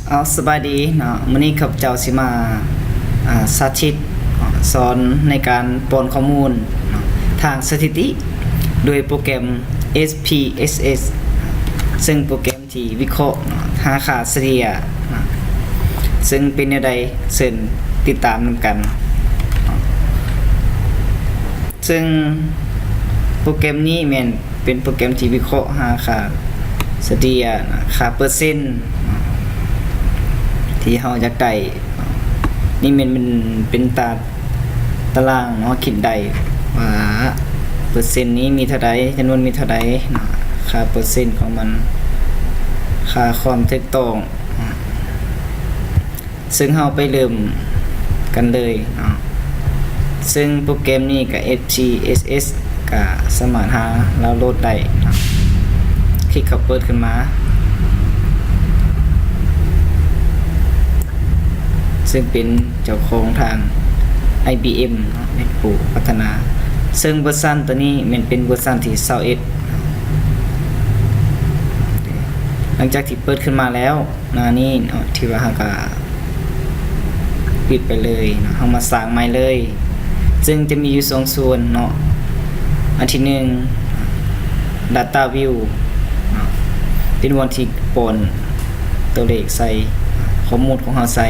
ເອົາ ສະບາຍດີເນາະ, ມື້ນີ້ຂ້າພະເຈົ້າຊິມາ ອ່າ ສາທິດເນາະ ສອນໃນການປ້ອນຂໍ້ມູນເນາະ ທາງສະຖິຕິ ໂດຍໂປຣແກຣມ ເອສ ພີ ເອສ ເອສ ເຊິ່ງໂປຣແກຣມທີ່ວິເຄາະເນາະ ຫາຄ່າສະເລ່ຍເນາະ ເຊິ່ງເປັນແນວໃດ ເຊີນຕິດຕາມນຳກັນ. ເຊິ່ງໂປຣແກຣມນີ້ແມ່ນເປັນໂປຣແກຣມທີ່ວິເຄາະຫາຄ່າສະເລ່ຍນະ, ຄ່າເປີເຊັນທີ່ເຮົາຢາກໄດ້. ນີ້ແມ່ນ ແມ່ນເປັນຕາ ຕາລາງເນາະ, ຄິດໄດ້ວ່າເປີເຊັນນີ້ມີເທົ່າໃດ, ຈຳນວນມີເທົ່າໃດເນາະ, ຄ່າເປີເຊັນຂອງມັນ, ຄ່າຄວາມຖືກຕ້ອງ. ເຊິ່ງເຮົາໄປເລີ່ມກັນເລີຍເນາະ. ເຊິ່ງໂປຣແກຣມນີ້ກະ ເອສ ພີ ເອສ ເອສ ກະສາມາດຫາດາວໂຫຼດໄດ້ເນາະ. ຄລິກເຂົ້າເປີດຂຶ້ນມາ. ເຊິ່ງເປັນເຈົ້າຂອງທາງ ໄອບີເອັມ ເນາະ ເປັນຜູ້ພັດທະນາ. ເຊິ່ງເວີຊັນໂຕນີ້ແມ່ນເປັນເວີຊັນທີຊາວເອັດ. ຫຼັງຈາກທີ່ເປີດຂຶ້ນມາແລ້ວ ໜ້ານີ້ເນາະ ທີ່ວ່າເຮົາກະປິດໄປເລີຍເນາະ, ເຮົາມາສ້າງໃໝ່ເລີຍ. ເຊິ່ງຈະມີຢູ່ສອງສ່ວນເນາະ, ອັນທີໜຶ່ງ ດາຕ້າວິວເນາະ ເປັນບ່ອນທີ່ປ້ອນຕົວເລກໃສ່ ຂໍ້ມູນຂອງເຮົາໃສ່.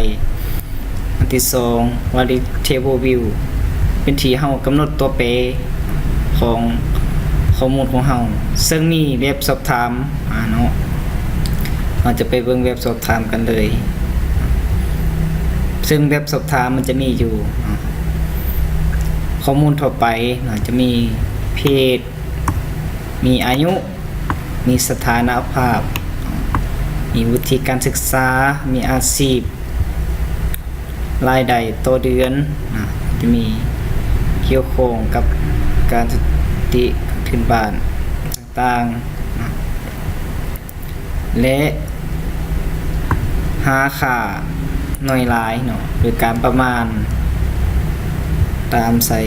ອັນທີສອງ ວາຣິເທເບິນວິວ ເປັນທີ່ເຮົາກຳນົດຕົວແປຂອງຂໍ້ມູນຂອງເຮົາ, ເຊິ່ງມີແບບສອບຖາມ ອາ ເນາະ. ເຮົາຈະໄປເບິ່ງແບບສອບຖາມກັນເລີຍ. ເຊິ່ງແບບສອບຖາມມັນຈະມີຢູ່ເນາະ, ຂໍ້ມູນທົ່ວໄປເນາະ, ຈະມີເພດ, ມີອາຍຸ, ມີສະຖານະພາບ, ມີວຸດທິການສຶກສາ, ມີອາຊີບ, ລາຍໄດ້ຕໍ່ເດືອນນະ, ຈະມີກ່ຽວຂ້ອງກັບການສະຖິຕິພື້ນບ້ານຕ່າງໆນະ ແລະ ຫາຄ່າໜ້ອຍຫຼາຍເນາະ ໂດຍການປະມານຕາມໃສ່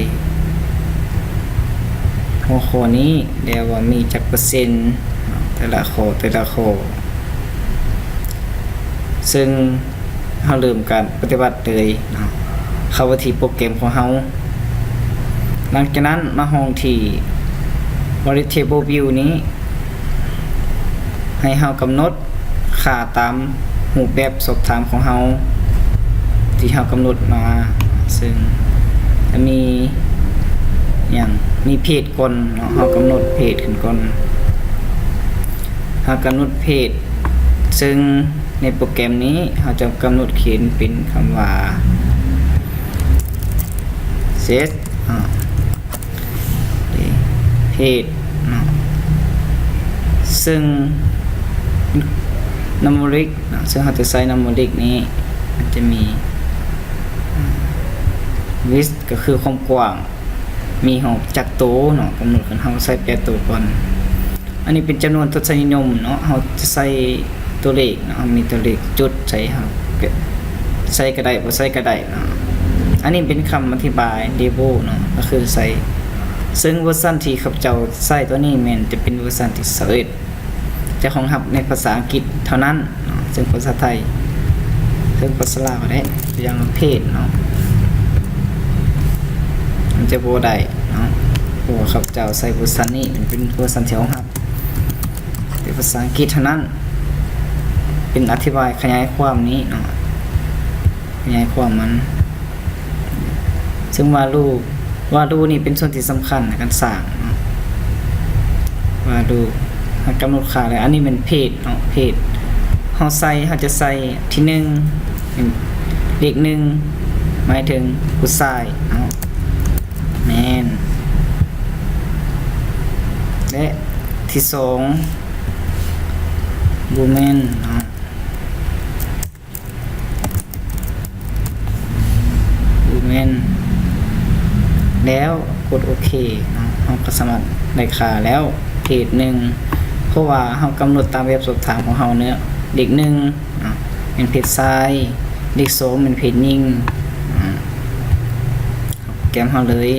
ຫົວຂໍ້ນີ້ ແລ້ວວ່າມີຈັກເປີເຊັນເນາະ ແຕ່ລະຂໍ້ ແຕ່ລະຂໍ້. ເຊິ່ງ ເຮົາເລີ່ມການປະຕິບັດເລີຍເນາະ, ເຂົ້າໄປທີ່ໂປຣແກຣມຂອງເຮົາ. ຫຼັງຈາກນັ້ນມາຫ້ອງທີ່ ວາຣິເທເບິນວິວນີ້ ໃຫ້ເຮົາກຳນົດຄ່າຕາມຮູບແບບສອບຖາມຂອງເຮົາ ທີ່ເຮົາກຳນົດມາ, ເຊິ່ງຈະມີຫຍັງ ມີເພດກ່ອນເນາະ, ເຮົາກຳນົດເພດຂຶ້ນກ່ອນ. ເຮົາກຳນົດເພດ ເຊິ່ງ ໃນໂປຣແກຣມນີ້ເຮົາຈະກຳນົດຂຽນເປັນຄຳວ່າ ເຊັກ ເນາະ ເພດເນາະ, ເຊິ່ງ ນຳໂມຣິກເນາະ, ເຊິ່ງເຮົາຈະໃສ່ນຳໂມຣິກນີ້ ມັນຈະມີ ວິດ ກໍຄືຄວາມກວ້າງ ມີຮອບຈັກໂຕເນາະ, ກຳນົດກັນ ເຮົາໃສ່ແປດໂຕກ່ອນ. ອັນນີ້ເປັນຈຳນວນທົດສະນິຍົມເນາະ, ເຮົາຈະໃສ່ຕົວເລກເນາະ, ເຮົາມີຕົວເລກຈຸດໃສ່ ເຮົາກະໃສ່ກະໄດ້ ບໍ່ໃສ່ກະໄດ້ເນາະ. ອັນນີ້ເປັນຄຳອະທິບາຍ ເດໂວ ເນາະ, ກໍຄືໃສ່ ເຊິ່ງເວີຊັນທີ່ຂ້າພະເຈົ້າໃຊ້ຕົວນີ້ແມ່ນຈະເປັນເວີຊັນທີຊາວເອັດ ຈະຮອງຮັບໃນພາສາອັງກິດເທົ່ານັ້ນເນາະ, ເຊິ່ງພາສາໄທ ເຊິ່ງພາສາລາວກໍໄດ້ ຢ່າງເພດເນາະ ມັນຈະບໍ່ໄດ້ເນາະ, ເພາະວ່າຂ້າພະເຈົ້າໃຊ້ເວີຊັນນີ້ ມັນເປັນເວີຊັນທີ່ຮອງຮັບແຕ່ພາສາອັງກິດເທົ່ານັ້ນ, ເປັນອະທິບາຍຂະຫຍາຍຄວາມນີ້ເນາະ, ຂະຫຍາຍຄວາມມັນ. ເຊິ່ງວາລູ ວາລູນີ້ເປັນສ່ວນທີ່ສຳຄັນໃນການສ້າງເນາະ, ວາລູ ເຮົາກຳນົດຄ່າແລ້ວ. ອັນນີ້ແມ່ນເພດເນາະ, ເພດ ເຮົາໃສ່ ເຮົາຈະໃສ່ທີໜຶ່ງ ເປັນເລກໜຶ່ງ ໝາຍເຖິງຜູ້ຊາຍເນາະ, ແມ່ນ ແລະ ທີສອງ ວູແມນເນາະ. ວູແມນ ແລ້ວກົດໂອເຄເນາະ, ເຮົາກໍສາມາດໄດ້ຄ່າແລ້ວ ເພດໜຶ່ງ ເພາະວ່າເຮົາກຳນົດຕາມແບບສອບຖາມຂອງເຮົາເນາະ, ເລກໜຶ່ງເນາະ ແມ່ນເພດຊາຍ, ເລກສອງແມ່ນເພດຍິງເນາະ. ໂປຣແກຣມເຮົາເລີຍ.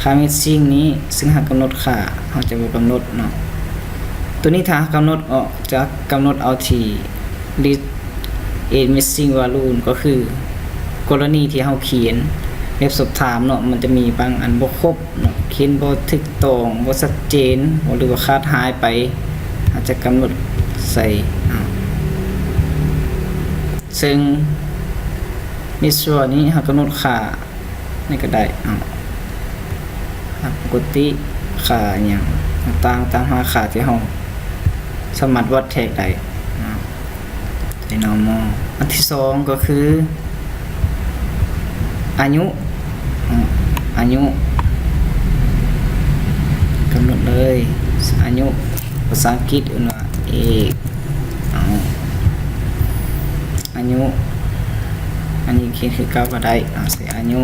ຄ່າແມັດຊິງນີ້ ເຊິ່ງເຮົາກຳນົດຄ່າ ເຮົາຈະບໍ່ກຳນົດເນາະ, ໂຕນີ້ຖ້າເຮົາກຳນົດອອກ ຈະກຳນົດເອົາທີ່ list is missing value ກໍຄື ກໍລະນີທີ່ເຮົາຂຽນແບບສອບຖາມເນາະ ມັນຈະມີບາງອັນບໍ່ຄົບເນາະ ຂຽນບໍ່ຖືກຕ້ອງ ບໍ່ຊັດເຈນ ຫຼືວ່າຂາດຫາຍໄປ ເຮົາຈະກຳນົດໃສ່ ເຊິ່ງ missing ນີ້ເຮົາກຳນົດຄ່າ ນີ້ກໍໄດ້ເນາະ ຄ່າປົກກະຕິ ຄ່າຫຍັງຕ່າງໆ ຕາມຫາຄ່າທີ່ເຮົາສາມາດວັດແທກໄດ້ເນາະ ໃສ່ normal ອັນທີສອງກໍຄື ອາຍຸເນາະ ອາຍຸ ກຳນົດເລີຍ ອາຍຸ ພາສາອັງກິດເອີ້ນວ່າ age ເອົາ ອາຍຸ ອັນນີ້ຂຽນຄືເກົ່າກໍໄດ້ ເອົາ ໃສ່ອາຍຸ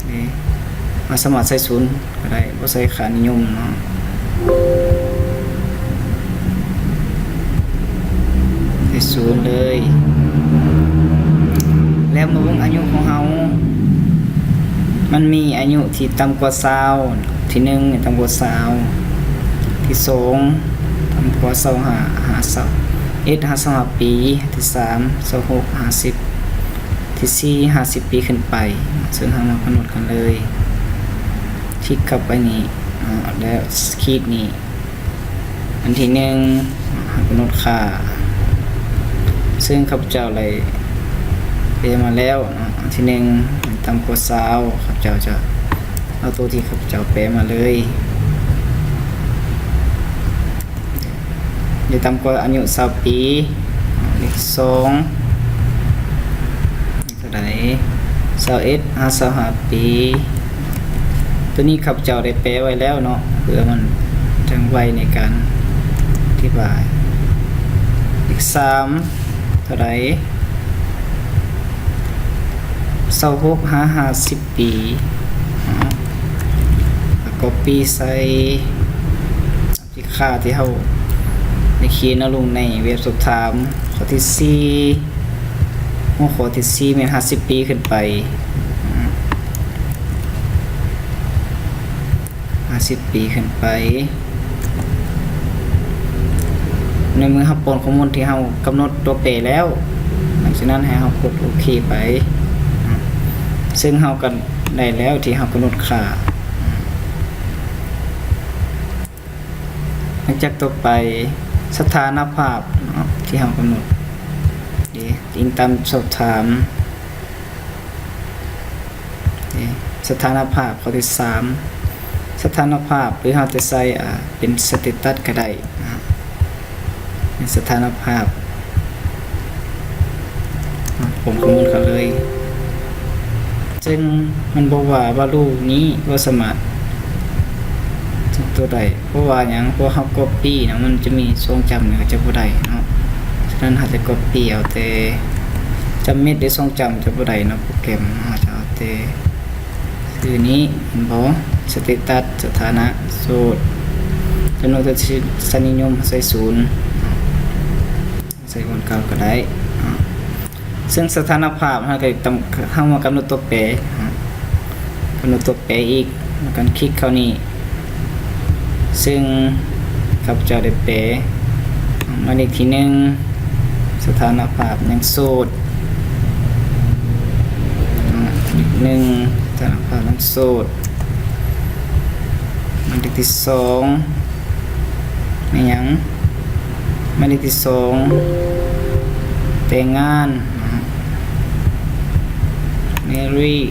ເດ ເຮົາສາມາດໃສ່ສູນກໍໄດ້ ບໍ່ໃສ່ຄ່ານິຍົມເນາະ ໃສ່ສູນເລີຍ ແລ້ວມາເບິ່ງອາຍຸຂອງເຮົາ ມັນມີອາຍຸທີ່ຕ່ຳກວ່າຊາວ ທີໜຶ່ງນີ້ຕ່ຳກວ່າຊາວ ທີສອງຕ່ຳກວ່າຊາວຫ້າ ຫາຊາວເອັດ ຫາຊາວຫ້າປີ ທີສາມ ຊາວຫົກ ຫາສິບ ທີສີ່ ຫ້າສິບປີຂຶ້ນໄປ ເຊິ່ງເຮົາມາກຳນົດກັນເລີຍ ຄລິກເຂົ້າໄປນີ້ ແລ້ວຂີດນີ້ ອັນທີໜຶ່ງ ເຮົາກຳນົດຄ່າ ເຊິ່ງຂ້າພະເຈົ້າໄດ້ແປມາແລ້ວເນາະ ອັນທີໜຶ່ງ ຕ່ຳກວ່າຊາວ ຂ້າພະເຈົ້າຈະເອົາໂຕທີ່ຂ້າພະເຈົ້າແປມາເລີຍ ຢູ່ຕ່ຳກວ່າອາຍຸຊາວປີ ເລກສອງ ເທົ່າໃດ ຊາວເອັດ ຫາຊາວຫ້າປີ ໂຕນີ້ຂ້າພະເຈົ້າໄດ້ແປໄວ້ແລ້ວເນາະ ເພື່ອມັນຈັ່ງໄວໃນການອະທິບາຍ ເລກສາມ ເທົ່າໃດ ຊາວຫົກ ຫາ ຫ້າສິບປີ ເອົາ copy ໃສ່ ທີ່ຄ່າທີ່ເຮົາໄດ້ຂຽນເອົາລົງໃນແບບສອບຖາມ ຂໍ້ທີສີ່ ຫົວຂໍ້ທີສີ່ແມ່ນຫ້າສິບປີຂຶ້ນໄປ ອາ ຫ້າສິບປີຂຶ້ນໄປ ໃນເມື່ອເຮົາປ້ອນຂໍ້ມູນທີ່ເຮົາກຳນົດຕົວແປແລ້ວ ຫຼັງຈາກນັ້ນໃຫ້ເຮົາກົດໂອເຄໄປ ອາ ເຊິ່ງເຮົາກໍໄດ້ແລ້ວທີ່ເຮົາກຳນົດຄ່າ ຫຼັງຈາກຕໍ່ໄປ ສະຖານະພາບເນາະ ທີ່ເຮົາກຳນົດ ເດ ອີງຕາມສອບຖາມ ເດ ສະຖານະພາບ ຂໍ້ທີສາມ ສະຖານະພາບ ຫຼືເຮົາຈະໃສ່ ອາ ເປັນ status ກໍໄດ້ເນາະ ເປັນສະຖານະພາບ ປ້ອນຂໍ້ມູນເຂົ້າເລີຍ ເຊິ່ງມັນບອກວ່າ value ນີ້ບໍ່ສາມາດ ຕົວໃດ ເພາະວ່າຫຍັງ ເພາະເຮົາ copy ນະ ມັນຈະມີຊ່ອງຈ້ຳນີ້ ກໍຈະບໍ່ໄດ້ເນາະ ສະນັ້ນເຮົາຈະ copy ເອົາແຕ່ຈ້ຳເມັດ ຫຼືຊ່ອງຈ້ຳຈະບໍ່ໄດ້ເນາະ ໂປຣແກຣມ ເຮົາຈະເອົາແຕ່ຊື່ນີ້ ເຫັນບໍ່ status ສະຖານະ ໂສດ ຈຳນວນຕໍ່ຊະນິຍົມ ໃສ່ສູນ ໃສ່ບ່ອນເກົ່າກໍໄດ້ເນາະ ເຊິ່ງສະຖານະພາບເຮົາກໍຕ້ອງ ເຮົາມາກຳນົດຕົວແປເນາະ ກຳນົດຕົວແປອີກ ແລ້ວກໍຄລິກເຂົ້ານີ້ ເຊິ່ງຂ້າພະເຈົ້າໄດ້ແປ ໝາຍເລກທີໜຶ່ງ ສະຖານະພາບຍັງໂສດ ເນາະ ໜຶ່ງ ສະຖານະພາບຍັງໂສດ ໝາຍເລກທີສອງ ແມ່ນຫຍັງ? ໝາຍເລກທີສອງ ແຕ່ງງານ married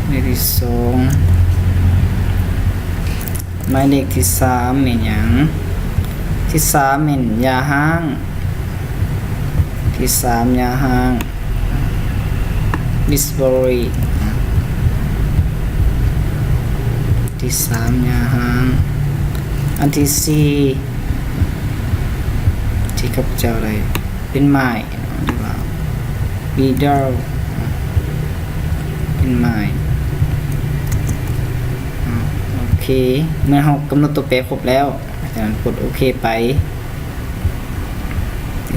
ໝາຍເລກທີສອງ ໝາຍເລກທີສາມແມ່ນຫຍັງ? ທີສາມແມ່ນຢ່າຮ້າງ ທີສາມຢ່າຮ້າງ disability ທີສາມຢ່າຮ້າງ ອັນທີສີ່ ທີ່ຂ້າພະເຈົ້າໄດ້ເປັນໝ້າຍ ຫຼືວ່າ widow ເປັນໝ້າຍ ອາ ໂອເຄ ເມື່ອເຮົາກຳນົດຕົວແປຄົບແລ້ວ ຈາກນັ້ນກົດໂອເຄໄປ ເອ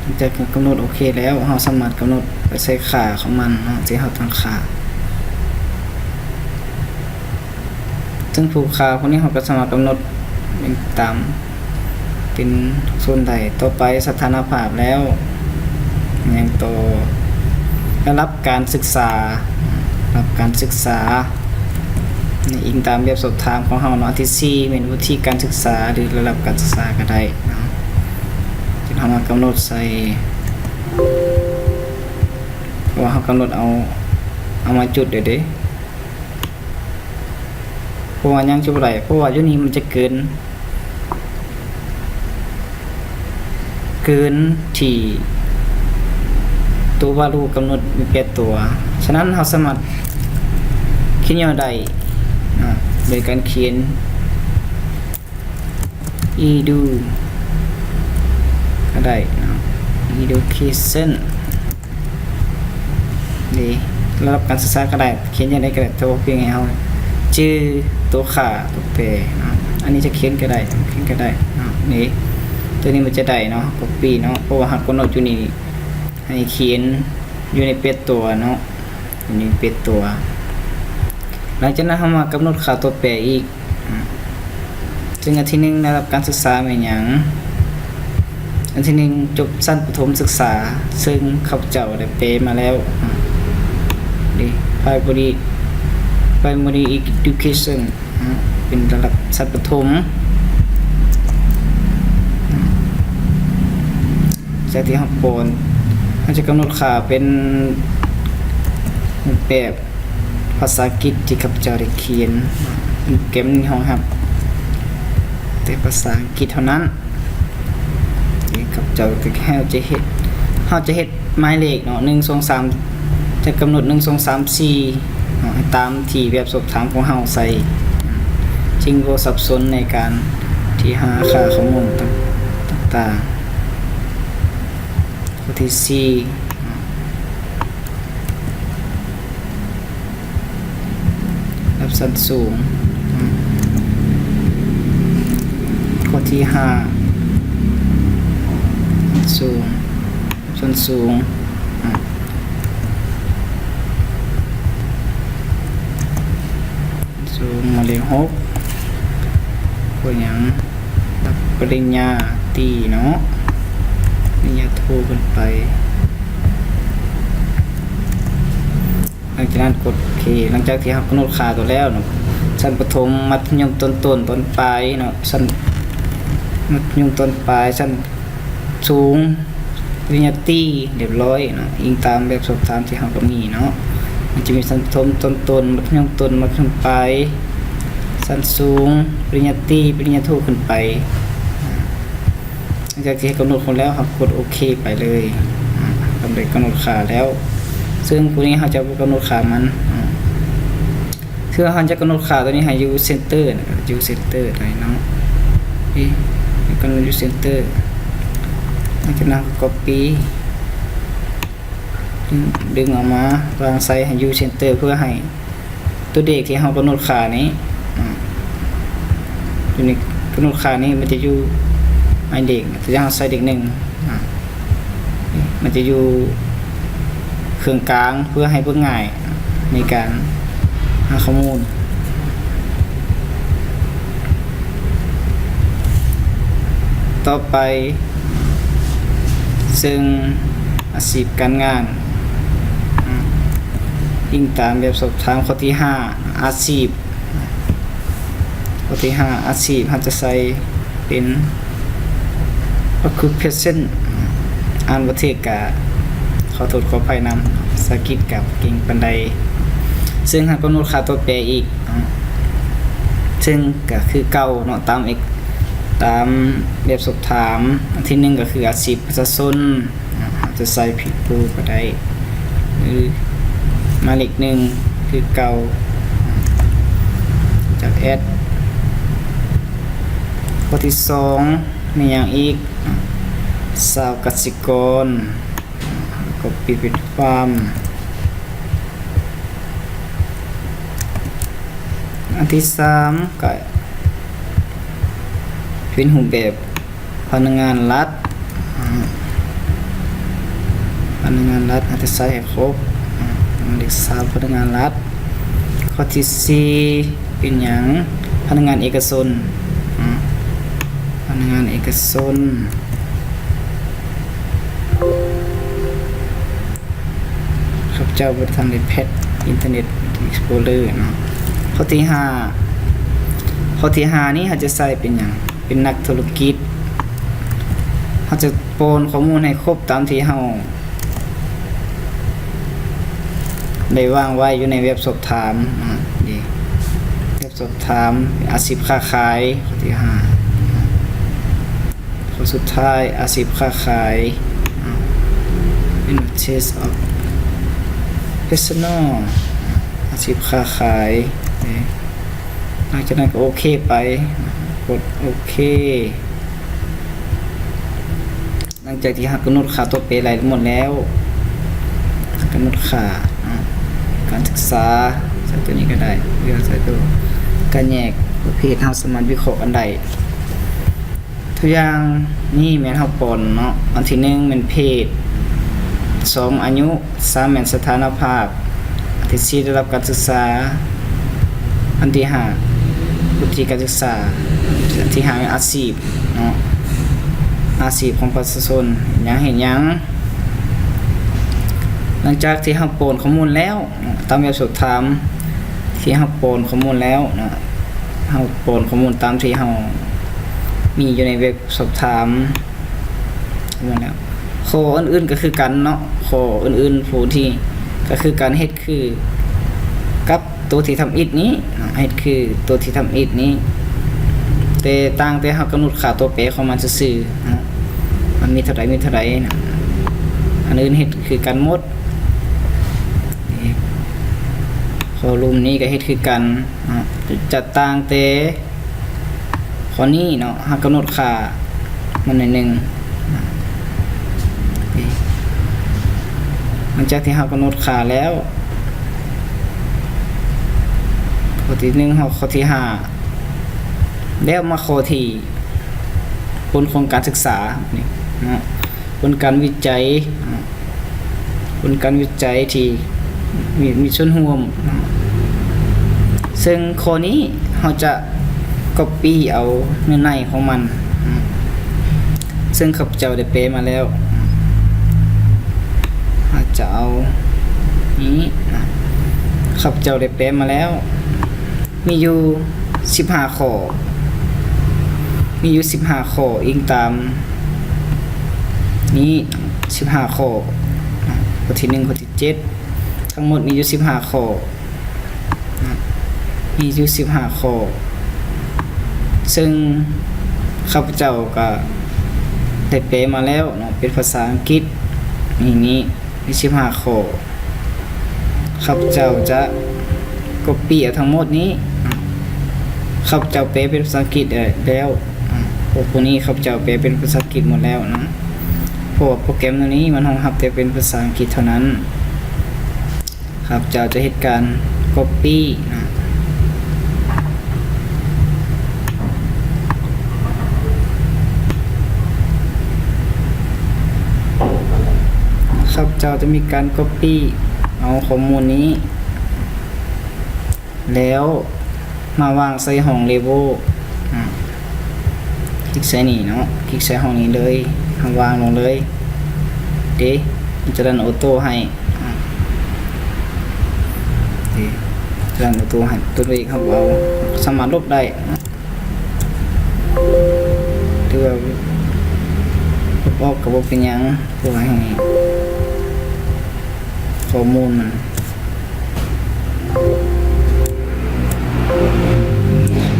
ຫຼັງຈາກກຳນົດໂອເຄແລ້ວ ເຮົາສາມາດກຳນົດໄປໃສ່ຄ່າຂອງມັນເນາະ ທີ່ເຮົາຕັ້ງຄ່າ ເຊິ່ງຜູ້ຄ່າພວກນີ້ເຮົາກໍສາມາດກຳນົດຕາມເປັນໂຊນໄດ້. ຕໍ່ໄປສະຖານະພາບແລ້ວ ຫຍັງຕໍ່ ລະດັບການສຶກສາ, ລະດັບການສຶກສາ ນີ້ອີງຕາມແບບສອບຖາມຂອງເຮົາເນາະ. ອັນທີສີ່ແມ່ນວຸດທິການສຶກສາ ຫຼື ລະດັບການສຶກສາກໍໄດ້ເນາະ. ເຊັ່ນເຮົາມາກຳນົດໃສ່ ເພາະວ່າເຮົາກຳນົດເອົາ ເອົາມາຈຸດເດ້ ເພາະວ່າຍັງຈະບໍ່ໄດ້ ເພາະວ່າຢູ່ນີ້ມັນຈະເກີນ ເກີນທີ່ໂຕວາລູກຳນົດມີແປດຕົວ. ສະນັ້ນເຮົາສາມາດຂຽນຫຍໍ້ໄດ້ເນາະ ໂດຍການຂຽນ education ກໍໄດ້ເນາະ education ນີ້ ລະດັບການສຶກສາກໍໄດ້ ຂຽນຈັ່ງໃດກໍໄດ້ ແຕ່ວ່າພຽງໃຫ້ເຮົາຈື່ໂຕຄ່າ ໂຕແປເນາະ. ອັນນີ້ຈະຂຽນກໍໄດ້ ຂຽນກໍໄດ້ເນາະ. ນີ້ ໂຕນີ້ມັນຈະໄດ້ເນາະ copy ເນາະ ເພາະວ່າເຮົາກຳນົດຢູ່ນີ້ ໃຫ້ຂຽນຢູ່ໃນແປດຕົວເນາະ ຢູ່ໃນແປດຕົວ. ຫຼັງຈາກນັ້ນເຮົາມາກຳນົດຄ່າຕົວແປອີກ ເຊິ່ງອັນທີໜຶ່ງ ລະດັບການສຶກສາແມ່ນຫຍັງ? ອັນທີໜຶ່ງ ຈົບຊັ້ນປະຖົມສຶກສາ ເຊິ່ງຂ້າພະເຈົ້າໄດ້ແປມາແລ້ວ ນີ້ primary primary education ເປັນລະດັບຊັ້ນປະຖົມ. ຈາກທີ່ເຮົາປ້ອນ ເຮົາຈະກຳນົດຄ່າເປັນຮູບແບບພາສາອັງກິດທີ່ຂ້າພະເຈົ້າໄດ້ຂຽນ. ໂປຣແກຣມນີ້ຮອງຮັບແຕ່ພາສາອັງກິດເທົ່ານັ້ນ. ຂ້າພະເຈົ້າກໍ ເຮົາຈະເຮັດ ເຮົາຈະເຮັດໝາຍເລກເນາະ ໜຶ່ງ ສອງ ສາມ ຈະກຳນົດ ໜຶ່ງ ສອງ ສາມ ສີ່ ເນາະ ໃຫ້ຕາມທີ່ແບບສອບຖາມຂອງເຮົາໃສ່ ຈຶ່ງບໍ່ສັບສົນໃນການທີ່ຫາຄ່າຂໍ້ມູນຕ່າງໆ. ຂໍ້ທີສີ່ ລະດັບຊັ້ນສູງ. ຂໍ້ທີຫ້າ ສູງ ຊັ້ນສູງ ສູງ. ໝາຍເລກຫົກ ເປັນຫຍັງ? ຮັບປະລິນຍາຕີເນາະ ປະລິນຍາໂທຂຶ້ນໄປ. ຫຼັງຈາກນັ້ນກົດໂອເຄ. ຫຼັງຈາກທີ່ເຮົາກຳນົດຄ່າຕົວແລ້ວເນາະ ຊັ້ນປະຖົມ ມັດທະຍົມຕົ້ນຕົ້ນ ຕອນປາຍເນາະ ຊັ້ນມັດທະຍົມຕອນປາຍ ຊັ້ນສູງ ປະລິນຍາຕີ ຮຽບຮ້ອຍເນາະ ອີງຕາມແບບສອບຖາມທີ່ເຮົາກໍມີເນາະ. ມັນຈະມີຊັ້ນປະຖົມ ຕົ້ນຕົ້ນ ມັດທະຍົມຕົ້ນ ມັດທະຍົມປາຍ ຊັ້ນສູງ ປະລິນຍາຕີ ປະລິນຍາໂທຂຶ້ນໄປ. ຫຼັງຈາກທີ່ເຮົາກຳນົດຄົນແລ້ວ ເຮົາກົດໂອເຄໄປເລີຍ. ອາ ກຳ ໄດ້ກຳນົດຄ່າແລ້ວ ເຊິ່ງຜູ້ນີ້ເຮົາຈະບໍ່ກຳນົດຄ່າມັນ. ອາ ເທື່ອເຮົາຈະກຳນົດຄ່າຕົວນີ້ໃຫ້ຢູ່ເຊັນເຕີນະ ຢູ່ເຊັນເຕີໄດ້ເນາະ. ເອີ ກຳນົດຢູ່ເຊັນເຕີ ຫຼັງຈາກນັ້ນກໍກັອບປີ້ ດຶງ ດຶງອອກມາວາງໃສ່ໃຫ້ຢູ່ເຊັນເຕີ ເພື່ອໃຫ້ ຕົວເລກທີ່ເຮົາກຳນົດຄ່ານີ້ ອາ ຢູ່ໃນກຳນົດຄ່ານີ້ ມັນຈະຢູ່ໝາຍເລກ ຕົວຢ່າງເຮົາໃສ່ເລກໜຶ່ງ ອາ ມັນຈະຢູ່ເຄື່ອງກາງ ເພື່ອໃຫ້ເບິ່ງງ່າຍໃນການຫາຂໍ້ມູນ. ຕໍ່ໄປ ເຊິ່ງອາຊີບການງານ ອາ ອີງຕາມແບບສອບຖາມຂໍ້ທີຫ້າ ອາຊີບ. ຂໍ້ທີຫ້າ ອາຊີບ ເຮົາຈະໃສ່ເປັນ occupation ອ່ານບໍ່ຖືກກະຂໍໂທດຂໍອະໄພນຳ ພາສາອັງກິດກະບໍ່ເກັ່ງປານໃດ. ເຊິ່ງເຮົາກຳນົດຄ່າຕົວແປອີກເນາະ ເຊິ່ງກະຄືເກົ່າເນາະ ຕາມເອກ ຕາມແບບສອບຖາມ. ອັນທີໜຶ່ງກໍຄືອາຊີບປະຊາຊົນ ເຮົາຈະໃສ່ people ກໍໄດ້ ຫຼືໝາຍເລກໜຶ່ງຄືເກົ່າ ຈາກ add. ຂໍ້ທີສອງ ມີຫຍັງອີກ? ຊາວກະສິກອນ copy ເປັນ farm. ອັນທີສາມ ກໍເປັນຮູບແບບ ພະນັກງານລັດ ອາ ພະນັກງານລັດ ເຮົາຈະໃສ່ໃຫ້ຄົບ ອາ ເລກສາມ ພະນັກງານລັດ. ຂໍ້ທີສີ່ ເປັນຫຍັງ? ພະນັກງານເອກະຊົນ, ອາ, ພະນັກງານເອກະຊົນ. ຂ້າພະເຈົ້າບໍ່ທັນໄດ້ແພັດອິນເຕີເນັດເອັກສະໂປເລີເນາະ. ຂໍ້ທີຫ້າ, ຂໍ້ທີຫ້ານີ້ເຮົາຈະໃສ່ເປັນຫຍັງ? ເປັນນັກທຸລະກິດ. ເຮົາຈະປ້ອນຂໍ້ມູນໃຫ້ຄົບຕາມທີ່ເຮົາ ໄດ້ວາງໄວ້ຢູ່ໃນແວັບສອບຖາມເນາະ, ນີ້ ແວັບສອບຖາມອາຊີບຄ້າຂາຍ, ຂໍ້ທີຫ້າ. ຂໍ້ສຸດທ້າຍ ອາຊີບຄ້າຂາຍ, ເປັນເທສອອບເພສຊະນໍ ອາຊີບຄ້າຂາຍ. ຫຼັງຈາກນັ້ນກໍໂອເຄໄປ, ກົດໂອເຄ. ຫຼັງຈາກທີ່ເຮົາກຳນົດຄ່າຕົວແປໄດ້ໝົດແລ້ວ, ກຳນົດຄ່າເນາະ, ການສຶກສາ ໃສ່ຕົວນີ້ກໍໄດ້ ຫຼືໃສ່ຕົວ ການແຍກປະເພດ ເຮົາສາມາດວິເຄາະກັນໄດ້. ຕົວຢ່າງນີ້ແມ່ນເຮົາປ້ອນເນາະ, ອັນທີໜຶ່ງແມ່ນເພດ, ສອງອາຍຸ, ສາມແມ່ນສະຖານະພາບ, ອັນທີສີ່ລະດັບການສຶກສາ, ອັນທີຫ້າວຸດທິການສຶກສາ, ອັນທີຫ້າແມ່ນອາຊີບເນາະ, ອາຊີບຂອງປະຊາຊົນ ເຮັດຫຍັງ ເຮັດຫຍັງ. ຫຼັງຈາກທີ່ເຮົາປ້ອນຂໍ້ມູນແລ້ວເນາະ, ຕາມແບບສອບຖາມທີ່ເຮົາປ້ອນຂໍ້ມູນແລ້ວເນາະ, ເຮົາປ້ອນຂໍ້ມູນຕາມທີ່ເຮົາມີຢູ່ໃນແບບສອບຖາມ ແລ້ວ ຂໍ້ອື່ນໆກໍຄືກັນເນາະ, ຂໍ້ອື່ນໆຜູ້ທີ່ ກໍຄືການເຮັດຄືກັບໂຕທີ່ທຳອິດນີ້ເນາະ, ເຮັດຄືໂຕທີ່ທຳອິດນີ້ ແຕ່ຕ່າງແຕ່ເຮົາກຳນົດຄ່າຕົວແປຂອງມັນຊື່ໆເນາະ, ມັນມີເທົ່າໃດ ມີເທົ່າໃດນະ. ອັນອື່ນເຮັດຄືກັນໝົດ. ຂໍ້ລຸ່ມນີ້ກໍເຮັດຄືກັນເນາະ, ຈະຕ່າງແຕ່ ຂໍ້ນີ້ເນາະ ເຮົາກຳນົດຄ່າມັນໜ້ອຍໜຶ່ງ. ຫຼັງຈາກທີ່ເຮົາກຳນົດຄ່າແລ້ວ, ຂໍ້ທີໜຶ່ງຮອດຂໍ້ທີຫ້າ ແລ້ວມາຂໍ້ທີ່ຜົນຂອງການສຶກສານີ້ເນາະ, ຜົນການວິໄຈເນາະ. ຜົນການວິໄຈທີ່ມີ ມີສ່ວນຮ່ວມເນາະ, ເຊິ່ງຂໍ້ນີ້ເຮົາຈະກັອບປີ້ເອົາເນື້ອໃນຂອງມັນເນາະ, ເຊິ່ງຂ້າພະເຈົ້າໄດ້ແປມາແລ້ວ. ເຮົາຈະເອົານີ້ເນາະ, ຂ້າພະເຈົ້າໄດ້ແປມາແລ້ວ. ມີຢູ່ສິບຫ້າຂໍ້, ມີຢູ່ສິບຫ້າຂໍ້ ອີງຕາມນີ້ ສິບຫ້າຂໍ້, ຂໍ້ທີໜຶ່ງ ຂໍ້ທີເຈັດ ທັງໝົດມີຢູ່ສິບຫ້າຂໍ້, ມີຢູ່ສິບຫ້າຂໍ້ ເຊິ່ງຂ້າພະເຈົ້າກໍໄດ້ແປມາແລ້ວເນາະ ເປັນພາສາອັງກິດ ນີ້ ນີ້ ມີສິບຫ້າຂໍ້. ຂ້າພະເຈົ້າຈະກັອບປີ້ເອົາທັງໝົດນີ້, ຂ້າພະເຈົ້າແປເປັນພາສາອັງກິດແລ້ວ, ພວກ ພວກນີ້ຂ້າພະເຈົ້າແປເປັນພາສາອັງກິດໝົດແລ້ວນະ, ເພາະວ່າໂປຣແກຣມໂຕນີ້ມັນຮອງຮັບແຕ່ເປັນພາສາອັງກິດເທົ່ານັ້ນ. ຂ້າພະເຈົ້າຈະເຮັດການກັອບປີ້ນະ. ຂ້າພະເຈົ້າຈະມີການກັອບປີ້ເອົາຂໍ້ມູນນີ້ ແລ້ວມາວາງໃສ່ຫ້ອງເລເວວ ອາ ຄລິກໃສ່ນີ້ເນາະ, ຄລິກໃສ່ຫ້ອງນີ້ເລີຍ, ເຮົາວາງລົງເລີຍເດ້, ມັນຈະຣັນໂອໂຕ້ໃຫ້. ເດ້ ຈະລັນໂອໂຕ້ໃຫ້ ຕົວເລກເຮົາເອົາ ສາມາດລົບໄດ້ເນາະ ຫຼືວ່າລົບອອກກໍບໍ່ເປັນຫຍັງ ເພື່ອໃຫ້ຂໍ້ມູນມັນ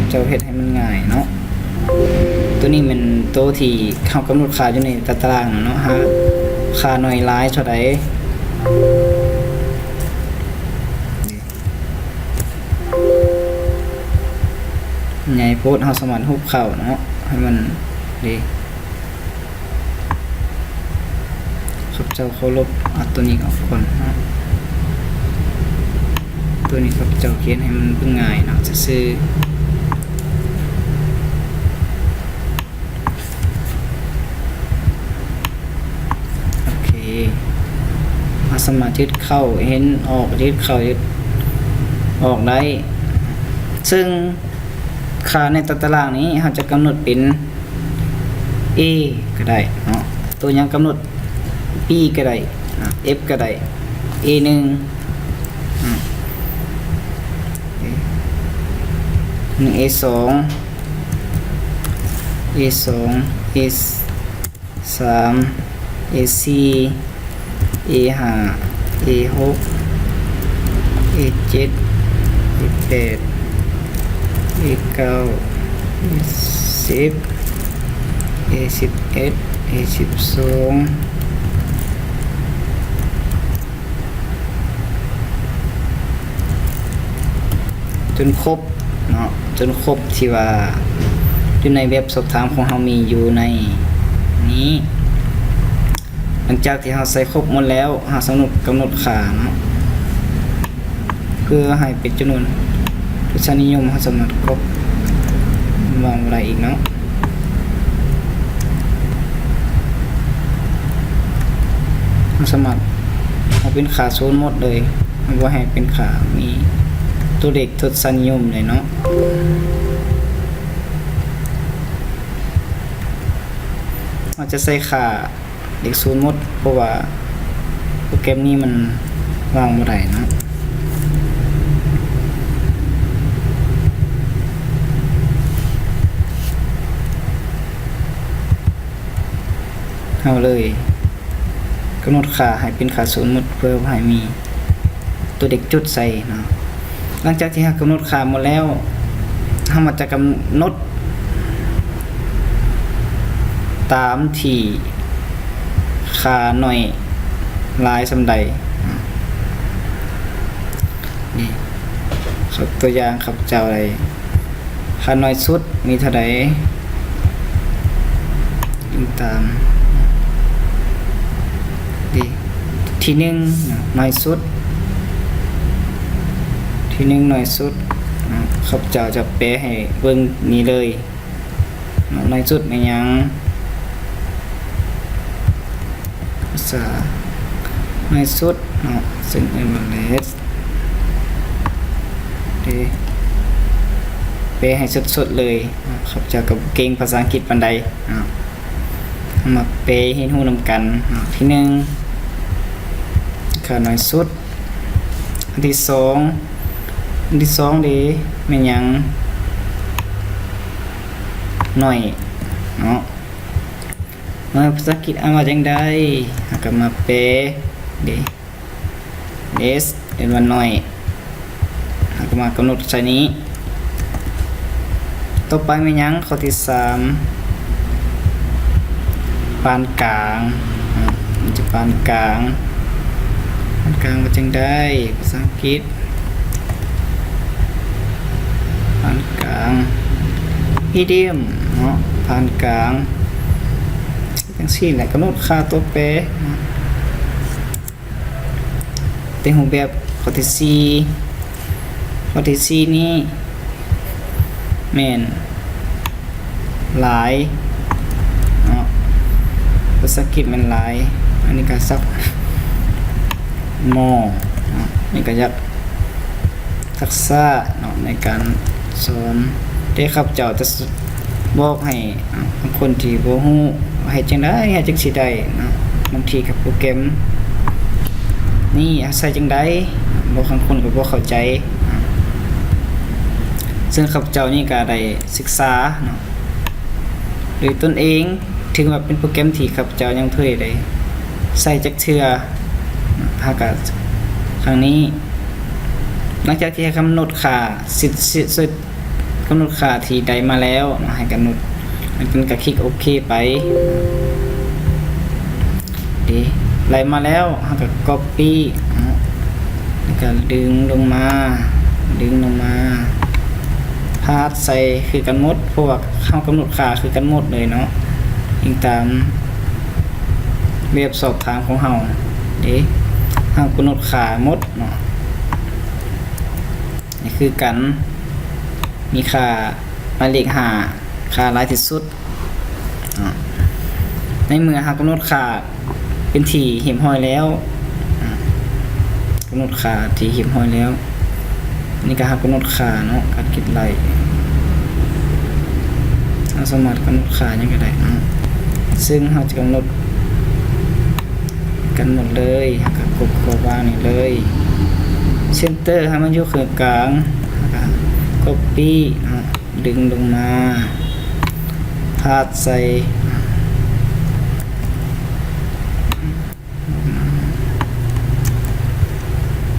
ເຈົ້າເຮັດໃຫ້ມັນງ່າຍເນາະ. ໂຕນີ້ແມ່ນໂຕທີ່ເຮົາກຳນົດຄ່າຢູ່ໃນຕາຕະລາງເນາະ, ຫາຄ່າໜ້ອຍຫຼາຍເທົ່າໃດ. ໃຫຍ່ໂພດ ເຮົາສາມາດຮູບເຂົ້າເນາະ ໃຫ້ມັນເດ. ຂ້າພະເຈົ້າຂໍລົບ ເອົາໂຕນີ້ອອກກ່ອນເນາະ. ໂຕນີ້ຂ້າພະເຈົ້າຂຽນໃຫ້ມັນເບິ່ງງ່າຍເນາະ ຊື່ໆ. ໂອເຄ ເຮົາສາມາດຍືດເຂົ້າເຫັນອອກ, ຍືດເຂົ້າຍືດອອກໄດ້. ເຊິ່ງຄ່າໃນຕາຕະລາງນີ້ ເຮົາຈະກຳນົດເປັນ A ກໍໄດ້ເນາະ, ຕົວຢ່າງກຳນົດ B ກໍໄດ້, F ກໍໄດ້, A ໜຶ່ງ, A ສອງ, A ສອງ, A ສາມ, A ສີ່, A ຫ້າ, A ຫົກ, A ເຈັດ, A ແປດ, A ເກົ້າ, A ສິບ, A ສິບເອັດ, A ສິບສອງ ຈົນຄົບເນາະ, ຈົນຄົບທີ່ວ່າຢູ່ໃນແວັບສອບຖາມຂອງເຮົາມີຢູ່ໃນນີ້. ຫຼັງຈາກທີ່ເຮົາໃສ່ຄົບໝົດແລ້ວ, ເຮົາສາມາດກຳນົດຄ່າເນາະ ເພື່ອໃຫ້ເປັນຈຳນວນທົດສານິຍົມ, ເຮົາສາມາດກັອບວາງໄດ້ອີກເນາະ. ເຮົາສາມາດເອົາເປັນຄ່າສູນໝົດເລີຍ, ເຮົາບໍ່ໃຫ້ເປັນຄ່າມີຕົວເລກທົດສານິຍົມເລີຍເນາະ. ເຮົາຈະໃສ່ຄ່າເລກສູນໝົດ, ເພາະວ່າໂປຣແກຣມນີ້ມັນວາງບໍ່ໄດ້ເນາະ. ເຮົາເລີຍກຳນົດຄ່າໃຫ້ເປັນຄ່າສູນໝົດ ເພື່ອບໍ່ໃຫ້ມີຕົວເລກຈຸດໃສ່ເນາະ. ຫຼັງຈາກທີ່ເຮົາກຳນົດຄ່າໝົດແລ້ວ, ເຮົາມາຈະກຳນົດຕາມທີ່ຄ່າໜ້ອຍຫຼາຍສ່ຳໃດ. ນີ້ ຍົກຕົວຢ່າງ ຂ້າພະເຈົ້າໄດ້ ຄ່າໜ້ອຍສຸດມີເທົ່າໃດ? ອີງຕາມ ທີ່ໜຶ່ງເນາະ ໜ້ອຍສຸດ, ທີ່ໜຶ່ງໜ້ອຍສຸດເນາະ, ຂ້າພະເຈົ້າຈະແປໃຫ້ເບິ່ງນີ້ເລີຍເນາະ. ໜ້ອຍສຸດແມ່ນຫຍັງ? ພາສາໜ້ອຍສຸດເນາະ ເຊິ່ງເອີ້ນວ່າ ເລສ ເດ້ ແປໃຫ້ສົດໆເລີຍເນາະ. ຂ້າພະເຈົ້າກໍບໍ່ເກັ່ງພາສາອັງກິດປານໃດເນາະ, ເຮົາມາແປຮຽນຮູ້ນຳກັນເນາະ. ທີໜຶ່ງ ຄ່າໜ້ອຍສຸດ, ອັນທີສອງ ອັນທີສອງເດ ແມ່ນຫຍັງ? ໜ້ອຍເນາະ. ເອີ ພາສາອັງກິດອ່ານວ່າຈັ່ງໃດ? ເຮົາກໍມາແປເດ້ ເລສ ເອີ້ນວ່າໜ້ອຍ, ເຮົາກໍມາກຳນົດໃສ່ນີ້. ຕໍ່ໄປແມ່ນຫຍັງ? ຂໍ້ທີສາມ ປານກາງ, ມັນຈະປານກາງ, ປານກາງວ່າຈັ່ງໃດ? ພາສາອັງກິດ ປານກາງ ມີດຽມເນາະ, ປານກາງ ຈັ່ງຊີ້ແຫຼະ. ກຳນົດຄ່າຕົວແປເນາະ ແຕ່ຮູບແບບຂໍ້ທີສີ່, ຂໍ້ທີສີ່ນີ້ແມ່ນ ຫຼາຍເນາະ, ພາສາອັງກິດແມ່ນຫຼາຍ, ອັນນີ້ກໍສັກ ມໍເນາະ, ນີ້ກໍຢາກທັກສະເນາະໃນການສອນ, ແຕ່ຂ້າພະເຈົ້າຈະບອກໃຫ້ຄົນທີ່ບໍ່ຮູ້ວ່າເຮັດຈັ່ງໃດ ເຮັດຈັ່ງຊິໄດ້ເນາະ. ບາງທີກໍໂປຣແກຣມນີ້ໃຊ້ຈັ່ງໃດ ບາງຄົນກໍບໍ່ເຂົ້າໃຈ, ເຊິ່ງຂ້າພະເຈົ້ານີ້ກໍໄດ້ ສຶກສາເນາະ ໂດຍຕົນເອງ, ຖືວ່າເປັນໂປຣແກຣມທີ່ຂ້າພະເຈົ້າຍັງບໍ່ເຄີຍໄດ້ໃຊ້ຈັກເທື່ອ. ເຮົາກະ ຄັ້ງນີ້ ຫຼັງຈາກທີ່ໃຫ້ກຳນົດຄ່າ ສິດ ສິດ ສິດ ກຳນົດຄ່າທີ່ໄດ້ມາແລ້ວເນາະ, ໃຫ້ກຳນົດ ຫຼັງຈາກນັ້ນກະຄລິກໂອເຄໄປ. ເດ ໄລ່ມາແລ້ວ ເຮົາກໍກັອບປີ້ເນາະ ແລ້ວກໍດຶງລົງມາ ດຶງລົງມາ ພາດໃສ່ຄືກັນໝົດ ເພາະວ່າເຮົາກຳນົດຄ່າຄືກັນໝົດເລີຍເນາະ ອີງຕາມແບບສອບຖາມຂອງເຮົາເດ ເຮົາກຳນົດຄ່າໝົດເນາະ ນີ້ຄືກັນ ມີຄ່າໝາຍເລກຫ້າ ຄ່າຫຼາຍທີ່ສຸດ. ເນາະ ໃນເມື່ອເຮົາກຳນົດຄ່າເປັນທີ່ຮຽບຮ້ອຍແລ້ວ ອາ ກຳນົດຄ່າທີ່ຮຽບຮ້ອຍແລ້ວ ນີ້ກະເຮົາກຳນົດຄ່າເນາະ ການຄິດໄລ່ ເຮົາສາມາດກຳນົດຄ່າຫຍັງກະໄດ້ເນາະ ເຊິ່ງເຮົາຈະກຳນົດກັນໝົດເລີຍ ເຮົາກະກົດຂໍ້ວາງນີ້ເລີຍ ເຊັນເຕີໃຫ້ມັນຢູ່ເຄິ່ງກາງ ເຮົາກະກັອບປີ້ເນາະ ດຶງລົງມາ ພາດໃສ່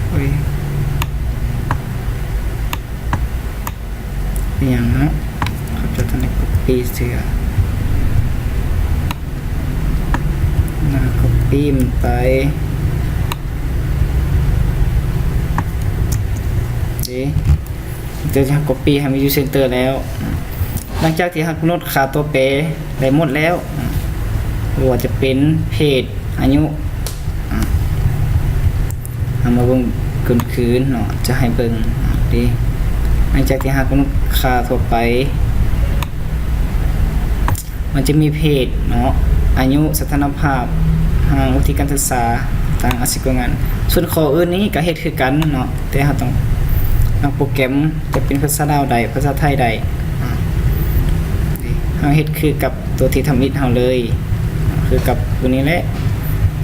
ໂອ້ຍ ອີ່ຫຍັງເນາະ ເຂົາເຈົ້າທັນໄດ້ກັອບປີ້ເທື່ອ ມາກັອບປີ້ມັນໄປ ເດ ຈະກັອບປີ້ໃຫ້ມັນຢູ່ເຊັນເຕີແລ້ວ ຫຼັງຈາກທີ່ເຮົາກຳນົດຄ່າຕົວແປໄດ້ໝົດແລ້ວ ບໍ່ວ່າຈະເປັນເພດ ອາຍຸ ເຮົາມາເບິ່ງຄືນໆເນາະ ຈະໃຫ້ເບິ່ງເດ ຫຼັງຈາກທີ່ເຮົາກຳນົດຄ່າທົ່ວໄປ ມັນຈະມີເພດເນາະ ອາຍຸ ສະຖານະພາບ ຮ່າງ ວຸດທິການສຶກສາ ຕ່າງອາຊີບການງານ ສ່ວນຂໍ້ອື່ນນີ້ກະເຮັດຄືກັນເນາະ ແຕ່ເຮົາຕ້ອງ ທາງໂປຣແກຣມຈະເປັນພາສາລາວໄດ້ ພາສາໄທໄດ້ ເຮົາເຮັດຄືກັບຕົວທີ່ທຳອິດເຮົາເລີຍ ຄືກັບຕົວນີ້ແຫຼະ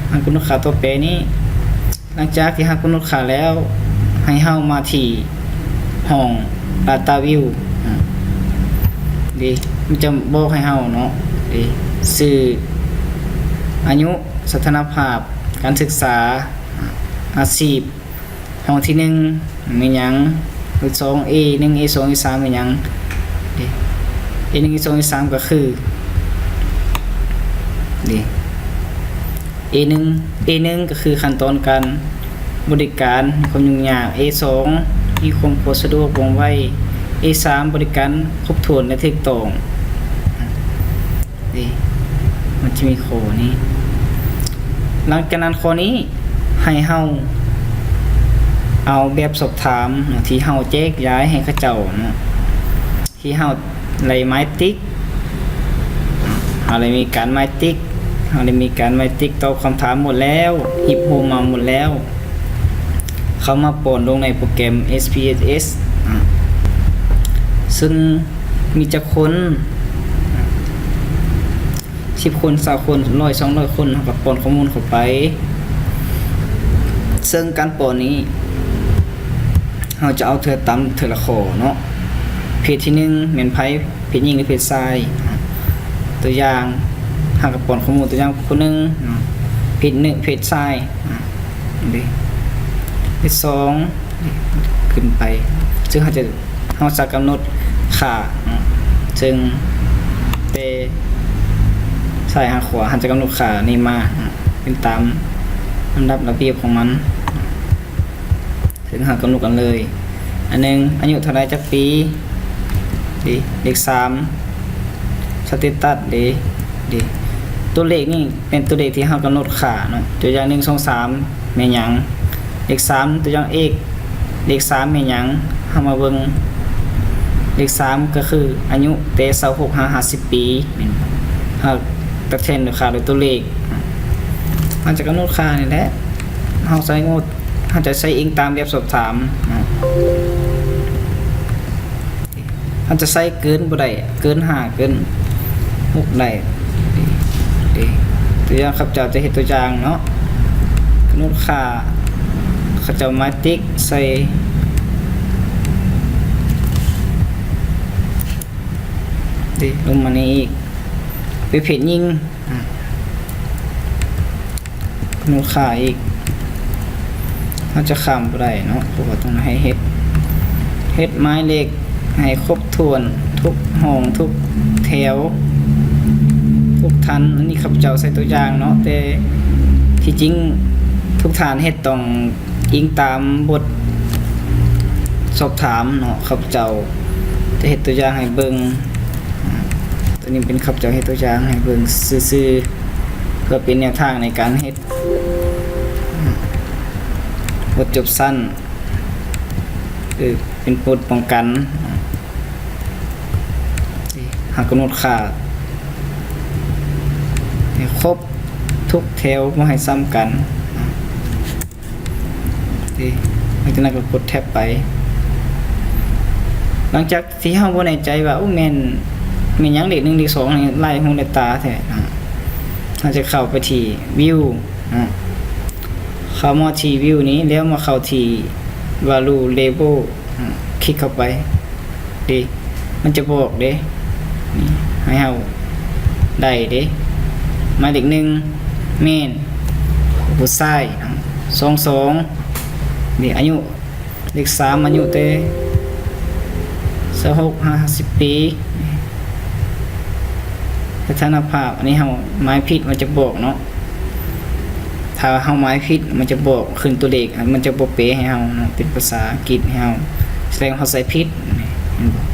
ເຮົາກຳນົດຄ່າຕົວແປນີ້ ຫຼັງຈາກທີ່ເຮົາກຳນົດຄ່າແລ້ວ ໃຫ້ເຮົາມາທີ່ຫ້ອງ Data View ເດ ມັນຈະບອກໃຫ້ເຮົາເນາະ ເດ ຊື່ ອາຍຸ ສະຖານະພາບ ການສຶກສາ ອາຊີບ ຫ້ອງທີໜຶ່ງແມ່ນຫຍັງ ຫ້ອງທີສອງ ເອໜຶ່ງ ເອສອງ ເອສາມແມ່ນຫຍັງ ເອໜຶ່ງ ເອສອງ ເອສາມກະຄື ເດ ເອໜຶ່ງ ເອໜຶ່ງກະຄືຂັ້ນຕອນການບໍລິການ ມີຄວາມຫຍຸ້ງຍາກ ເອສອງ ມີຄວາມສະດວກວ່ອງໄວ ເອສາມ ບໍລິການຄົບຖ້ວນ ແລະ ຖືກຕ້ອງ ເດ ມັນຈະມີຂໍ້ນີ້ ຫຼັງຈາກນັ້ນຂໍ້ນີ້ໃຫ້ເຮົາເອົາແບບສອບຖາມເນາະ ທີ່ເຮົາແຈກຢາຍໃຫ້ເຂົາເຈົ້າເນາະ ທີ່ເຮົາໄດ້ໝາຍຕິກ ເຮົາໄດ້ມີການໝາຍຕິກ ເຮົາໄດ້ມີການໝາຍຕິກຕອບຄຳຖາມໝົດແລ້ວ ຮິບໂຮມມາໝົດແລ້ວ ເຂົ້າມາປ້ອນລົງໃນໂປຣແກຣມ ເອສພີເອັສເອັສ ເຊິ່ງມີຈັກຄົນ ສິບຄົນ ຊາວຄົນ ຮ້ອຍ ສອງຮ້ອຍຄົນ ເຮົາກະປ້ອນຂໍ້ມູນເຂົ້າໄປ ເຊິ່ງການປ້ອນນີ້ ເຮົາຈະເອົາເທື່ອຕາມເທື່ອລະຂໍ້ເນາະ ເພດທີໜຶ່ງແມ່ນໃຜ ເພດຍິງ ຫຼື ເພດຊາຍ ຕົວຢ່າງ ເຮົາກະປ້ອນຂໍ້ມູນຕົວຢ່າງຄົນໜຶ່ງເນາະ ເພດໜຶ່ງ ເພດຊາຍ ເດ ເພດສອງ ຂຶ້ນໄປ ເຊິ່ງເຮົາຈະ ເຮົາຈະກຳນົດຄ່າເນາະ ເຊິ່ງແຕ່ຊ້າຍຫາຂວາ ເຮົາຈະກຳນົດຄ່ານີ້ມາເນາະ ເປັນຕາມລຳດັບລະບຽບຂອງມັນ ເຊິ່ງເຮົາກຳນົດກັນເລີຍ ອັນໜຶ່ງ ອາຍຸເທົ່າໃດ ຈັກປີ ເດ ເລກສາມ ສະເຕຕັດ ເດ ເດ ຕົວເລກນີ້ແມ່ນຕົວເລກທີ່ເຮົາກຳນົດຄ່າເນາະ ຕົວຢ່າງ ໜຶ່ງ ສອງ ສາມ ແມ່ນຫຍັງ ເລກສາມ ຕົວຢ່າງເອກ ເລກສາມແມ່ນຫຍັງ ເຮົາມາເບິ່ງ ເລກສາມກະຄືອາຍຸແຕ່ຊາວຫົກຫາຫ້າສິບປີ ແມ່ນ ເຮົາຕັດແທນດ້ວຍຄ່າດ້ວຍຕົວເລກ ເຮົາຈະກຳນົດຄ່ານີ້ແຫຼະ ເຮົາໃຊ້ງົບ ເຮົາຈະໃຊ້ອີງຕາມແບບສອບຖາມເນາະ ເຮົາຈະໃຊ້ເກີນບໍ່ໄດ້ ເກີນຫ້າ ເກີນຫົກໄດ້ ເດ ຕົວຢ່າງ ຂ້າພະເຈົ້າຈະເຮັດຕົວຢ່າງເນາະ ກຳນົດຄ່າ ຂ້າພະເຈົ້າໝາຍຕິກໃສ່ ເດ ລົງມານີ້ອີກ ເປັນເພດຍິງ ອາ ກຳນົດຄ່າອີກ ເຮົາຈະຂ້າມບໍ່ໄດ້ເນາະ ເພາະວ່າຕ້ອງໃຫ້ເຮັດ ເຮັດໝາຍເລກໃຫ້ຄົບຖ້ວນທຸກຫ້ອງ ທຸກແຖວ ທຸກຖັນ ອັນນີ້ຂ້າພະເຈົ້າໃສ່ຕົວຢ່າງເນາະ ແຕ່ທີ່ຈິງທຸກທ່ານເຮັດຕ້ອງ ອີງຕາມບົດສອບຖາມເນາະ ຂ້າພະເຈົ້າຈະເຮັດຕົວຢ່າງໃຫ້ເບິ່ງ ອາ ໂຕນີ້ເປັນຂ້າພະເຈົ້າເຮັດຕົວຢ່າງໃຫ້ເບິ່ງຊື່ໆ ເພື່ອເປັນແນວທາງໃນການເຮັດ ອາ ບົດຈົບຊັ້ນ ເອີ ເປັນບົດປ້ອງກັນ ເຮົາກຳນົດຄ່າໃຫ້ຄົບທຸກແຖວ ບໍ່ໃຫ້ຊ້ຳກັນ. ເດ ຫຼັງຈາກນັ້ນກະກົດແທັບໄປ ຫຼັງຈາກທີ່ເຮົາບໍ່ແນ່ໃຈວ່າ ໂອ້ ແມ່ນ ແມ່ນຫຍັງເລກໜຶ່ງ ເລກສອງ ນີ້ຫຼາຍຫູຫຼາຍຕາແທ້ເນາະ, ເຮົາຈະເຂົ້າໄປທີ່ View ເນາະ, ເຂົ້າມາທີ່ View ນີ້ ແລ້ວມາເຂົ້າທີ່ Value Label ເນາະ, ຄລິກເຂົ້າໄປເດ້ ມັນຈະບອກເດ້ ນີ້ ໃຫ້ເຮົາໄດ້ເດ້ ໝາຍເລກໜຶ່ງ ແມ່ນຜູ້ຊາຍເນາະ, ສອງ ສອງ ນີ້ ອາຍຸ ເລກສາມ ອາຍຸແຕ່ຊາວຫົກຫາຫ້າສິບປີ, ສະຖານະພາບ ອັນນີ້ເຮົາໝາຍຜິດ ມັນຈະບອກເນາະ, ຖ້າເຮົາໝາຍຜິດ ມັນຈະບອກຂຶ້ນຕົວເລກ ມັນຈະບໍ່ແປໃຫ້ເຮົາເນາະ ເປັນພາສາອັງກິດໃຫ້ເຮົາ, ສະແດງວ່າເຮົາໃສ່ຜິດ ເຫັນບໍ່?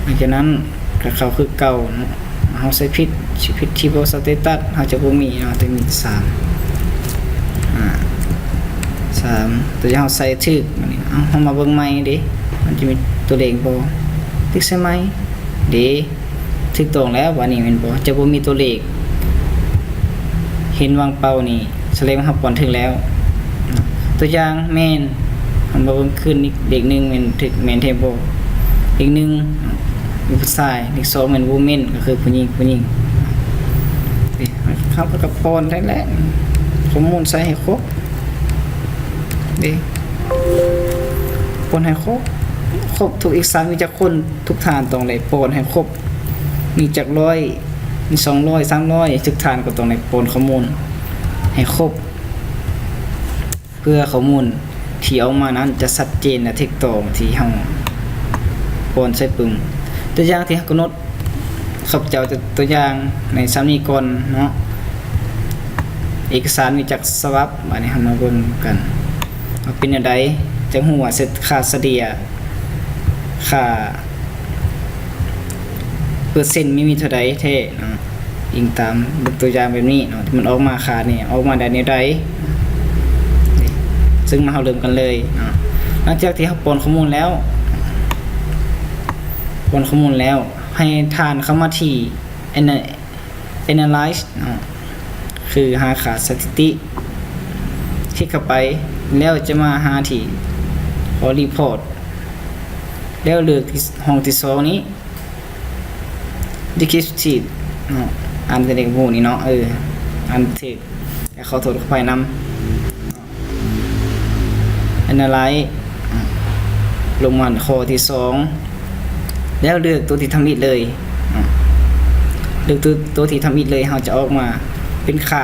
ຫຼັງຈາກນັ້ນກໍເຂົ້າຄືເກົ່າເນາະ. ເຮົາໃສ່ຜິດ ຊິຜິດທີ່ບໍ່ status ເຮົາຈະບໍ່ມີເນາະ ແຕ່ມີແຕ່ສາມ ອາ ສາມ ຕົວຢ່າງເຮົາໃສ່ຖືກ ບາດນີ້ເອົາ ເຮົາມາເບິ່ງໃໝ່ເດ້ ມັນຈະມີຕົວເລກບໍ່ ຄລິກໃສ່ໃໝ່ເດ້ ຖືກຕ້ອງແລ້ວ ບາດນີ້ແມ່ນບໍ່ ຈະບໍ່ມີຕົວເລກ ເຫັນວ່າງເປົ່ານີ້ ສະແດງວ່າເຮົາປ້ອນຖືກແລ້ວ. ຕົວຢ່າງແມ່ນ ເຮົາມາເບິ່ງຄືນອີກ ເລກໜຶ່ງແມ່ນຖືກ ແມ່ນແທ້ບໍ່? ເລກໜຶ່ງເປັນຜູ້ຊາຍ, ເລກສອງແມ່ນ woman ກໍຄືຜູ້ຍິງ, ຜູ້ຍິງ. ເຮົາກໍ ກໍປ້ອນໄດ້ແຫຼະ ຂໍ້ມູນໃສ່ໃຫ້ຄົບເດ້ ປ້ອນໃຫ້ຄົບ ຄົບ ທຸກເອກສານມີຈັກຄົນ ທຸກທ່ານຕ້ອງໄດ້ປ້ອນໃຫ້ຄົບ ມີຈັກຮ້ອຍ ມີສອງຮ້ອຍ ສາມຮ້ອຍ ທຸກທ່ານກໍຕ້ອງໄດ້ປ້ອນຂໍ້ມູນໃຫ້ຄົບ ເພື່ອຂໍ້ມູນທີ່ອອກມານັ້ນຈະຊັດເຈນ ແລະ ຖືກຕ້ອງທີ່ເຮົາປ້ອນໃສ່ປຶ້ມ. ຕົວຢ່າງທີ່ເຮົາກຳນົດ ຂ້າພະເຈົ້າຈະຕົວຢ່າງໃນສ່ຳນີ້ກ່ອນເນາະ. ເອກະສານມີຈັກສະບັບ? ບາດນີ້ເຮົາມາເບິ່ງກັນວ່າເປັນແນວໃດ ຈະຮູ້ວ່າເສດ ຄ່າສະເລ່ຍ ຄ່າເປີເຊັນມີ ມີເທົ່າໃດແທ້ເນາະ. ອີງຕາມເບິ່ງຕົວຢ່າງແບບນີ້ເນາະ ທີ່ມັນອອກມາ ຄ່ານີ້ອອກມາໄດ້ແນວໃດ ເຊິ່ງມາເຮົາເລີ່ມກັນເລີຍເນາະ. ຫຼັງຈາກທີ່ເຮົາປ້ອນຂໍ້ມູນແລ້ວ ປ້ອນຂໍ້ມູນແລ້ວ ໃຫ້ທ່ານເຂົ້າມາທີ່ Ana- Analyze ເນາະ ຄືຫາຄ່າສະຖິຕິ ຄລິກເຂົ້າໄປ ແລ້ວຈະມາຫາທີ່ Report ແລ້ວເລືອກທີ່ ຫ້ອງທີ່ສອງນີ້ Descriptive ເນາະ ອ່ານແຕ່ເດັກໝູ່ນີ້ເນາະ ເອີ ອ່ານຖືກ ແຕ່ຂໍໂທດຂໍອະໄພນຳ Analyze ລົງມາຂໍ້ທີສອງ ແລ້ວເລືອກຕົວທີ່ທຳອິດເລີຍ ເລືອກຕົວ ຕົວທີ່ທຳອິດເລີຍ ເຮົາຈະອອກມາເປັນຄ່າ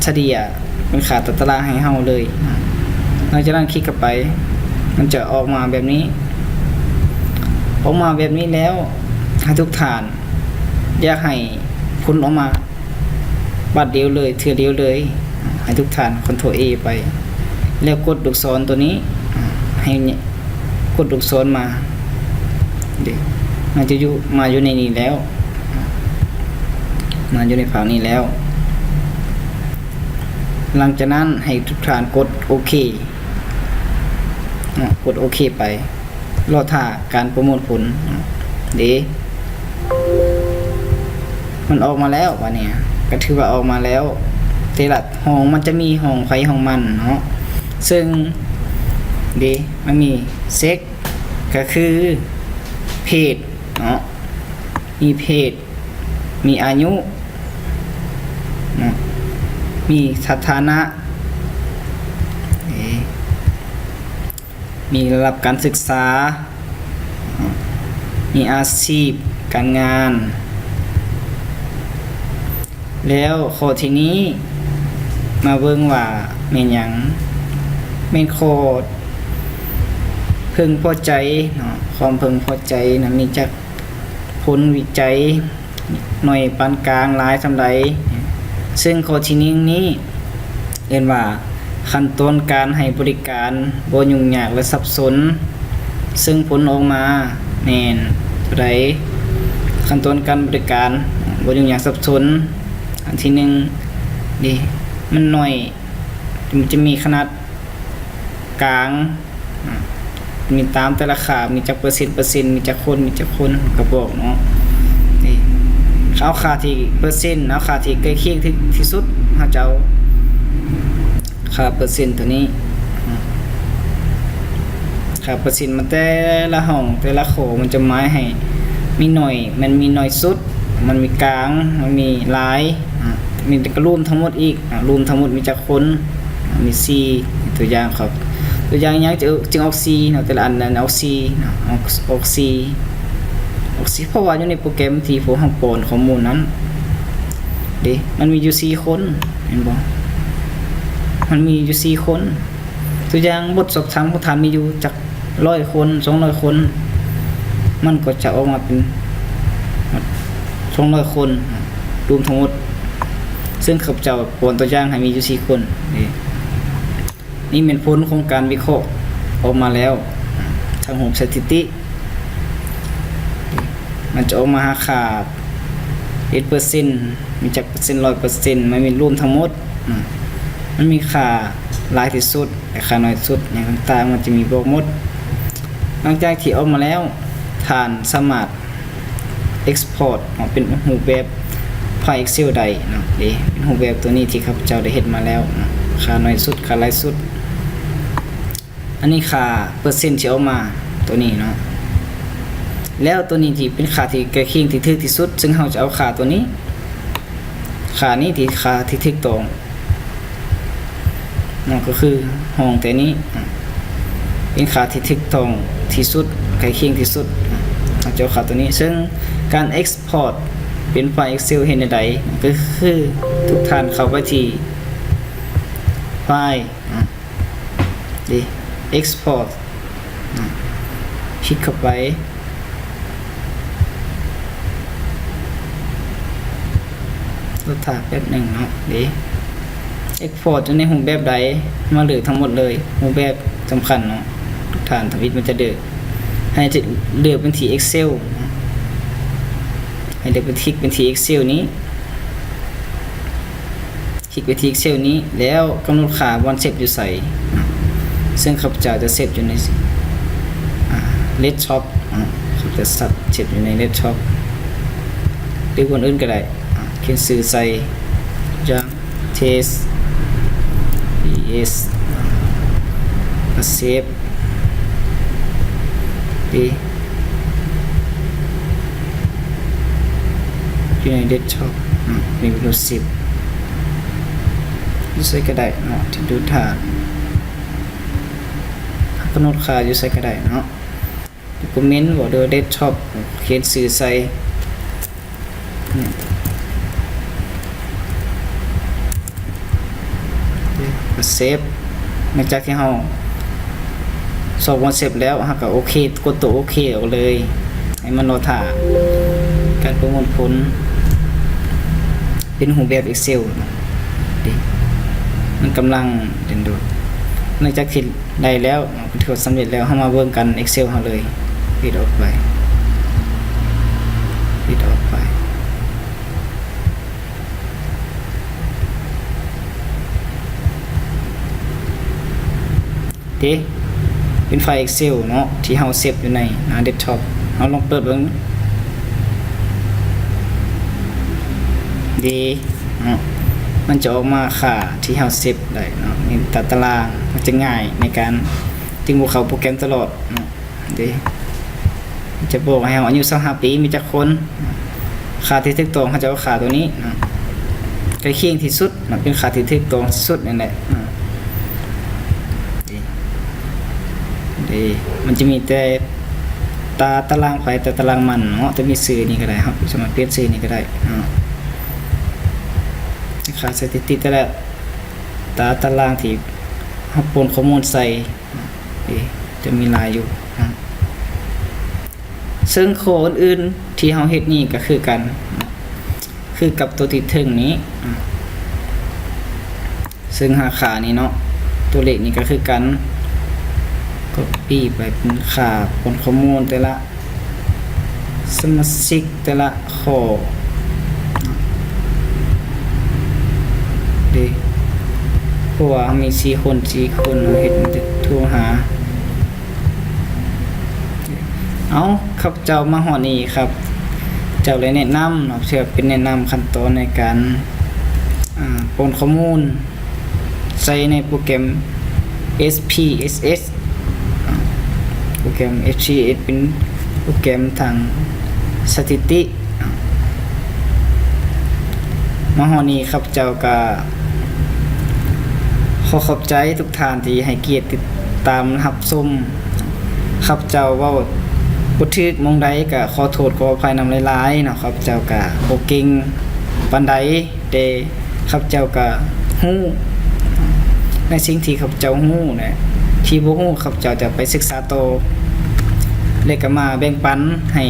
ສະເລ່ຍ ເປັນຄ່າຕາຕະລາງໃຫ້ເຮົາເລີຍ. ຫຼັງຈາກນັ້ນຄລິກເຂົ້າໄປ ມັນຈະອອກມາແບບນີ້ ອອກມາແບບນີ້ແລ້ວ ໃຫ້ທຸກທ່ານ ຢາກໃຫ້ຜົນອອກມາ ບາດດຽວເລີຍ ເທື່ອດຽວເລີຍ ໃຫ້ທຸກທ່ານ Ctrl A ໄປ ແລ້ວກົດລູກສອນຕົວນີ້ ໃຫ້ກົດລູກສອນມາ ເດ້ ມັນຈະຢູ່ ມາຢູ່ໃນນີ້ແລ້ວ ມາຢູ່ໃນພາກນີ້ແລ້ວ. ຫຼັງຈາກນັ້ນໃຫ້ທຸກທ່ານກົດໂອເຄເນາະ ກົດໂອເຄໄປ. ລໍຖ້າການປະມວນຜົນເດ້ ມັນອອກມາແລ້ວ ບາດນີ້ກໍຖືວ່າອອກມາແລ້ວ. ແຕ່ລະຫ້ອງມັນຈະມີຫ້ອງໃຜຫ້ອງມັນເນາະ ເຊິ່ງເດ້ ມັນມີ Sex ກໍຄືເພດເນາະ ມີເພດ ມີອາຍຸເນາະ ມີສະຖານະ ເອີ ມີລະດັບການສຶກສາ ມີອາຊີບການງານ. ແລ້ວຂໍ້ທີນີ້ມາເບິ່ງວ່າແມ່ນຫຍັງ? ແມ່ນຂໍ້ເພິ່ງພໍໃຈເນາະ ຄວາມເພິ່ງພໍໃຈນະ ມີຈັກຜົນວິໄຈ ໜ້ອຍ ປານກາງ ຫຼາຍສ່ຳໃດ. ເຊິ່ງຂໍ້ທີໜຶ່ງນີ້ເອີ້ນວ່າ ຂັ້ນຕອນການໃຫ້ບໍລິການບໍ່ຫຍຸ້ງຍາກ ແລະ ສັບສົນ ເຊິ່ງຜົນອອກມາແມ່ນເທົ່າໃດ? ຂັ້ນຕອນການບໍລິການບໍ່ຫຍຸ້ງຍາກສັບສົນ ອັນທີໜຶ່ງນີ້ ມັນໜ້ອຍ ມັນຈະມີຂະໜາດກາງ ອາ ມີຕາມແຕ່ລະຄ່າ ມີຈັກເປີເຊັນ ເປີເຊັນ ມີຈັກຄົນ ມີຈັກຄົນ ກໍບອກເນາະ. ນີ້ ເອົາຄ່າທີ່ເປີເຊັນ ເອົາຄ່າທີ່ໃກ້ຄຽງທີ່ ທີ່ສຸດ ເຮົາຈະເອົາຄ່າເປີເຊັນຕົວນີ້ ອາ ຄ່າເປີເຊັນມັນແຕ່ລະຫ້ອງ ແຕ່ລະຂໍ້ ມັນຈະໝາຍໃຫ້ມີໜ້ອຍ ມັນມີໜ້ອຍສຸດ ມັນມີກາງ ມັນມີຫຼາຍ ອາ ມີກະລວມທັງໝົດອີກ ອາ ລວມທັງໝົດມີຈັກຄົນ ອາ ມີສີ່ ຕົວຢ່າງ ເຂົາ ຕົວຢ່າງຫຍັງຈຶ່ງອອກສີ່ເນາະ ແຕ່ລະອັນນັ້ນອອກສີ່ເນາະ ອອກ ອອກສີ່ ອອກສີ່ ເພາະວ່າຢູ່ໃນໂປຣແກຣມທີ່ພວກເຮົາປ້ອນຂໍ້ມູນນັ້ນເດ້ ມັນມີຢູ່ສີ່ຄົນ ເຫັນບໍ່? ມັນມີຢູ່ສີ່ຄົນ ຕົວຢ່າງບົດສອບຖາມຂອງທ່ານມີຢູ່ຈັກຮ້ອຍຄົນ ສອງຮ້ອຍຄົນ ມັນກໍຈະອອກມາເປັນສອງຮ້ອຍຄົນ ລວມທັງໝົດ ເຊິ່ງຂ້າພະເຈົ້າປ້ອນຕົວຢ່າງໃຫ້ມີຢູ່ສີ່ຄົນ ນີ້ ນີ້ແມ່ນຜົນຂອງການວິເຄາະອອກມາແລ້ວ ທາງຮູບສະຖິຕິ ມັນຈະອອກມາຫາຄ່າເອັດເປີເຊັນ ມີຈັກເປີເຊັນ ຮ້ອຍເປີເຊັນ ມັນມີລວມທັງໝົດ ມັນມີຄ່າຫຼາຍທີ່ສຸດ ແລະ ຄ່າໜ້ອຍສຸດ ຫຍັງຕ່າງໆ ມັນຈະມີບອກໝົດ. ຫຼັງຈາກທີ່ອອກມາແລ້ວ ທ່ານສາມາດ export ອອກເປັນຮູບແບບໄຟລ໌ Excel ໄດ້ເນາະ ເດ້ ເປັນຮູບແບບຕົວນີ້ທີ່ຂ້າພະເຈົ້າໄດ້ເຮັດມາແລ້ວເນາະ ຄ່າໜ້ອຍສຸດ ຄ່າຫຼາຍສຸດ ອັນນີ້ຄ່າເປີເຊັນທີ່ອອກມາຕົວນີ້ເນາະ ແລ້ວຕົວນີ້ທີ່ເປັນຄ່າທີ່ໃກ້ຄຽງທີ່ຖືກທີ່ສຸດ ເຊິ່ງເຮົາຈະເອົາຄ່າຕົວນີ້ ຄ່ານີ້ທີ່ ຄ່າທີ່ຖືກຕ້ອງເນາະ ກໍຄືຫ້ອງແຕ່ນີ້ ເປັນຄ່າທີ່ຖືກຕ້ອງທີ່ສຸດ ໃກ້ຄຽງທີ່ສຸດ ເຮົາຈະເອົາຄ່າຕົວນີ້ ເຊິ່ງການ export ເປັນໄຟລ໌ Excel ເຮັດແນວໃດ? ກໍຄືທຸກທ່ານເຂົ້າໄປທີ່ໄຟລ໌ ເດ້ export ອາ ຄລິກເຂົ້າໄປ ລໍຖ້າແປັບໜຶ່ງເນາະ ເດ້ export ຢູ່ໃນຮູບແບບໃດ ມາເລືອກທັງໝົດເລີຍ ຮູບແບບສຳຄັນເນາະ ທ່ານທຳອິດມັນຈະເລືອກ ໃຫ້ເລືອກເປັນທີ່ Excel ໃຫ້ເລືອກເປັນ ຄລິກເປັນທີ່ Excel ນີ້ ຄລິກໄປທີ່ Excel ນີ້ ແລ້ວກຳນົດຄ່າບ່ອນເຊບຢູ່ໃສ ເຊິ່ງຂ້າພະເຈົ້າຈະເຊບຢູ່ໃນ ອາ Desktop ເນາະ ຂ້າພະເຈົ້າຈະເຊບຢູ່ໃນ Desktop ຫຼືບ່ອນອື່ນກໍໄດ້ ອາ ຂຽນຊື່ໃສ່ ຢ່າງ Test ເອສ ອາ ແລ້ວເຊບ ເດ ຢູ່ໃນ Desktop ເນາະ ໃນ Windows ສິບ ຢູ່ໃສກໍໄດ້ເນາະ ທີ່ດູທ່ານ ກຳນົດຄ່າຢູ່ໃສກໍໄດ້ເນາະ Document ບໍ ຫຼືວ່າ Desktop ຂຽນຊື່ໃສ່ ອືມ ກໍເຊບ ຫຼັງຈາກທີ່ເຮົາຊອກບ່ອນເຊບແລ້ວ ເຮົາກໍໂອເຄ ກົດຕົວໂອເຄອອກເລີຍ ໃຫ້ມັນລໍຖ້າການປະມວນຜົນເປັນຮູບແບບ Excel ເນາະ ເດ້ ມັນກຳລັງເດນໂດດ ຫຼັງຈາກທີ່ ໄດ້ແລ້ວເນາະ ເປັນທີ່ສຳເລັດແລ້ວ ເຮົາມາເບິ່ງກັນ Excel ເຮົາເລີຍ ປິດອອກໄປ ປິດອອກໄປ ເດ້ ເປັນໄຟລ໌ Excel ເນາະ ທີ່ເຮົາເຊບຢູ່ໃນໜ້າ Desktop ເຮົາລອງເປີດເບິ່ງ ເດ້ ເນາະ ມັນຈະອອກມາຄ່າທີ່ເຮົາເຊບໄດ້ເນາະ ນີ້ຕາຕະລາງ ມັນຈະງ່າຍໃນການ ຈຶ່ງບໍ່ເຂົ້າໂປຣແກຣມຕະຫຼອດເນາະ ເດ້ ຈະບອກໃຫ້ເຮົາອາຍຸຊາວຫ້າປີ ມີຈັກຄົນ ຄ່າທີ່ຖືກຕ້ອງ ເຮົາຈະເອົາຄ່າຕົວນີ້ເນາະ ໃກ້ຄຽງທີ່ສຸດເນາະ ເປັນຄ່າທີ່ຖືກຕ້ອງທີ່ສຸດນັ້ນແຫຼະເນາະ ເດ້ ເດ້ ມັນຈະມີແຕ່ຕາຕະລາງໃຜ ຕາຕະລາງມັນເນາະ ຈະມີຊື່ນີ້ກໍໄດ້ ເຮົາສາມາດປ່ຽນຊື່ນີ້ກໍໄດ້ເນາະ ຄ່າສະຖິຕິແຕ່ລະຕາຕະລາງທີ່ເຮົາປົນຂໍ້ມູນໃສ່ ເອ ຈະມີຫຼາຍຢູ່ນະ ເຊິ່ງຂໍ້ອື່ນໆທີ່ເຮົາເຮັດນີ້ກໍຄືກັນນະ ຄືກັບຕົວທີ່ເທິງນີ້ນະ ເຊິ່ງຫາຄ່ານີ້ເນາະ ຕົວເລກນີ້ກໍຄືກັນ Copy ໄປເປັນຄ່າປົນຂໍ້ມູນແຕ່ລະ ສະມາຊິກແຕ່ລະຂໍ້ເດ້ ເພາະວ່າເຮົາມີສີ່ຄົນ ສີ່ຄົນ ເຮົາເຮັດມີແຕ່ໂທຫາ ເອົາ ຂ້າພະເຈົ້າມາຮອດນີ້ ຂ້າພະເຈົ້າໄດ້ແນະນຳເນາະ ເພື່ອເປັນແນະນຳຂັ້ນຕອນໃນການ ອາ ປ້ອນຂໍ້ມູນ ໃສ່ໃນໂປຣແກຣມ ເອສ ພີ ເອສ ເອສ ອາ ໂປຣແກຣມ ເອັສຊີເອັສ ເປັນໂປຣແກຣມທາງສະຖິຕິ. ມາຮອດນີ້ ຂ້າພະເຈົ້າກະຂໍຂອບໃຈທຸກທ່ານທີ່ໃຫ້ກຽດຕິດຕາມຮັບຊົມ. ຂ້າພະເຈົ້າເວົ້າບໍ່ຖືກໝ່ອງໃດກະຂໍໂທດຂໍອະໄພນຳຫຼາຍໆເນາະ. ຂ້າພະເຈົ້າກະບໍ່ເກັ່ງປານໃດ ແຕ່ຂ້າພະເຈົ້າກະຮູ້ໃນສິ່ງທີ່ຂ້າພະເຈົ້າຮູ້ແຫຼະ ທີ່ບໍ່ຮູ້ຂ້າພະເຈົ້າຈະໄປສຶກສາຕໍ່ ແລະກະມາແບ່ງປັນໃຫ້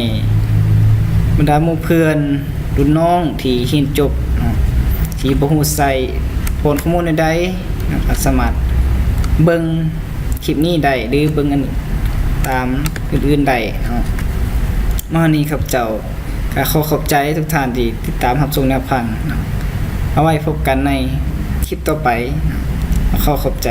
ບັນດາໝູ່ເພື່ອນ ລຸ້ນນ້ອງທີ່ຮຽນຈົບເນາະ ທີ່ບໍ່ຮູ້ໃຊ້ບ່ອນຂໍ້ມູນໃດໆເນາະ ກໍສາມາດເບິ່ງຄລິບນີ້ໄດ້ ຫຼືເບິ່ງອັນຕາມອື່ນໆໄດ້ເນາະ. ມາຮອດນີ້ຂ້າພະເຈົ້າກໍຂໍຂອບໃຈທຸກທ່ານທີ່ຕິດຕາມຮັບຊົມແນວຟັງເນາະ. ເອົາໄວ້ພົບກັນໃນຄລິບຕໍ່ໄປເນາະ. ຂໍຂອບໃຈ.